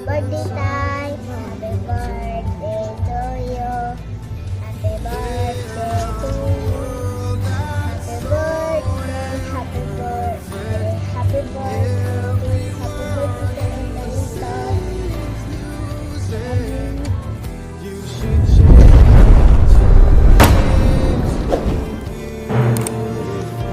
Birthday, Tay. Happy birthday to you. Happy birthday to you. Happy birthday, happy birthday, happy birthday, happy birthday, Tay. You should change your name to beautiful.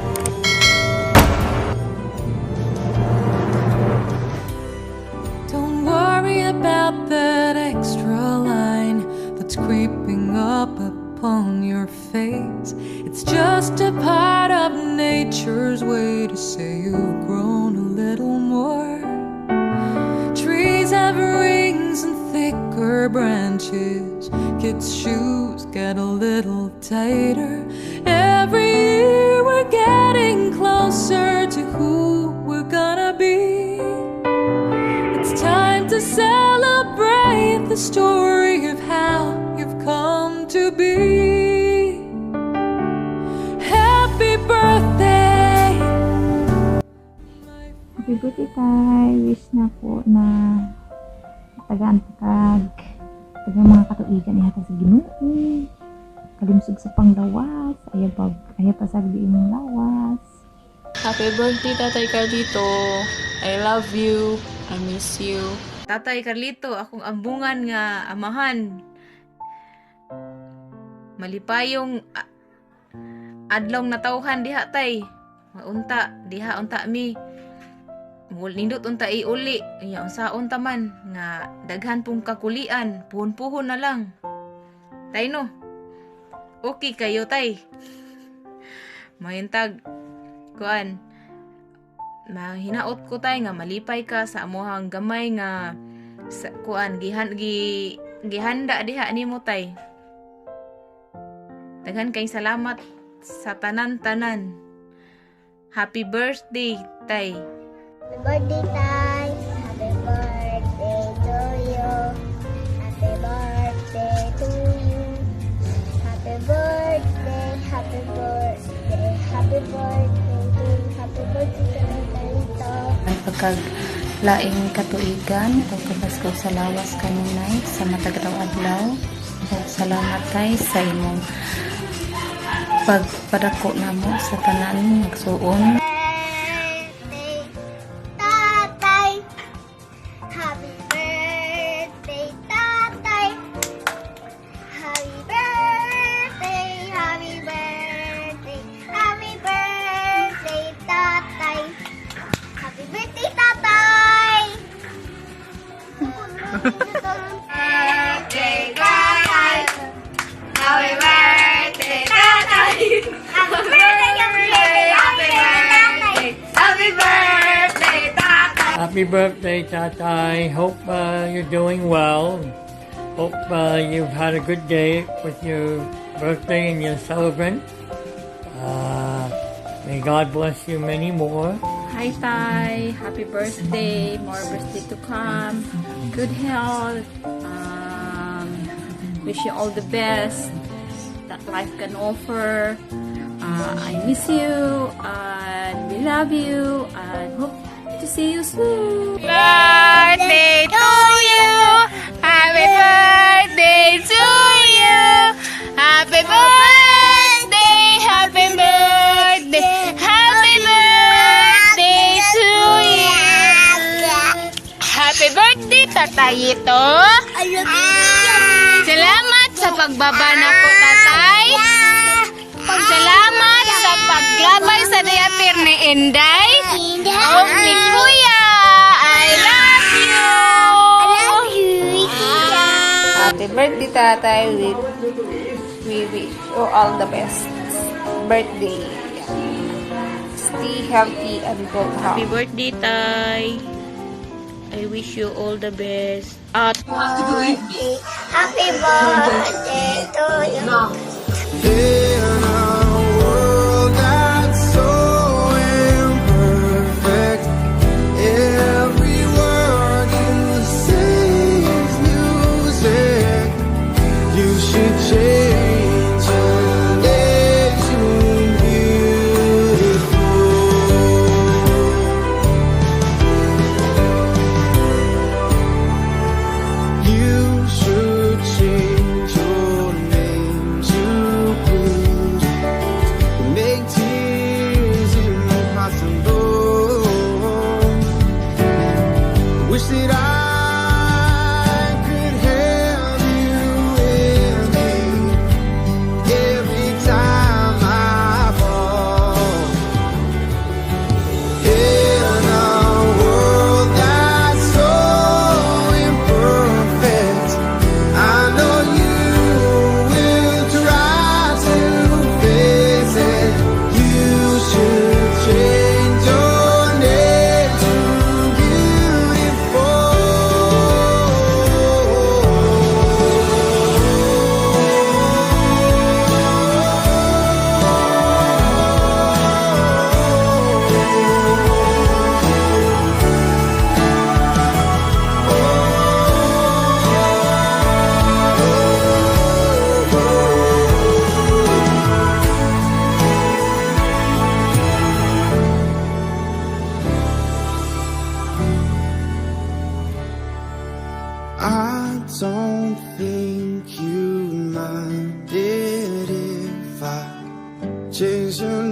Don't worry about that extra line that's creeping up upon your face. It's just a part of nature's way to say you've grown a little more. Trees have rings and thicker branches. Kids' shoes get a little tighter. Every year we're getting closer to who we're gonna be. It's time to celebrate the story of how you've come to be. Happy birthday. Happy birthday, Tay. Wish nako na tagaan pa kag tagang mga katuigan ihatag sa Ginoo. Kalimsog sa panglawas, ayaw pa sagdi imong lawas. Happy birthday, Tatay Carlito. I love you. I miss you. Tatay Carlito, akong ambungan nga amahan. Malipayong adlong natawhan diha, Tay. Unta, diha unta mi. Mul nindot unta iuli. Iya unsaon ta man nga daghan pong kakulian, puhon-puhon na lang. Tay no. Okay kayo, Tay. Mahintag kuan. Mahinaot ko, Tay, nga malipay ka sa amuhang gamay nga sa, kuan gihan gi gihanda diha nimo, Tay. Daghan kay salamat sa tanan-tanan. Happy birthday, Tay. Happy birthday, Tay. Happy birthday to you. Happy birthday to you. Happy birthday, happy birthday, happy birthday to you. Happy birthday, Tatay Carlito. Ay pagkag laing katuigan o kabaskog sa lawas kanunay sa matag adlaw. O salamat, Tay, sa imong pagpadako namo sa tanan magsuon. Birthday, Tatay. Happy birthday, Tatay. Happy birthday, happy birthday, happy birthday, Tatay. Happy birthday, Tatay! Birthday, Tatay! Happy birthday, Tatay! Happy birthday, happy birthday, Happy birthday, Tatay! Happy birthday, Tatay. Hope you're doing well. Hope you've had a good day with your birthday and your celebrant. May God bless you many more. Hi, Tay, happy birthday, more birthday to come. Good health. Wish you all the best that life can offer. I miss you and we love you and hope to see you soon. Birthday to you. Happy birthday to you. Happy birthday, happy birthday, happy birthday to you. Happy birthday, Tatayito. Salamat sa pagbaba nako, Tatay. Salamat sa paglabay sa diaper ni Inday. O ni Kuya. I love you. I love you. Happy birthday, Tatay. We wish you all the best. Birthday. Stay healthy and good health. Happy birthday, Tay. I wish you all the best. At Happy birthday to you. In a world that's so imperfect, every word you say is music. You should change your name to beautiful. Don't think you'd mind it if I changed your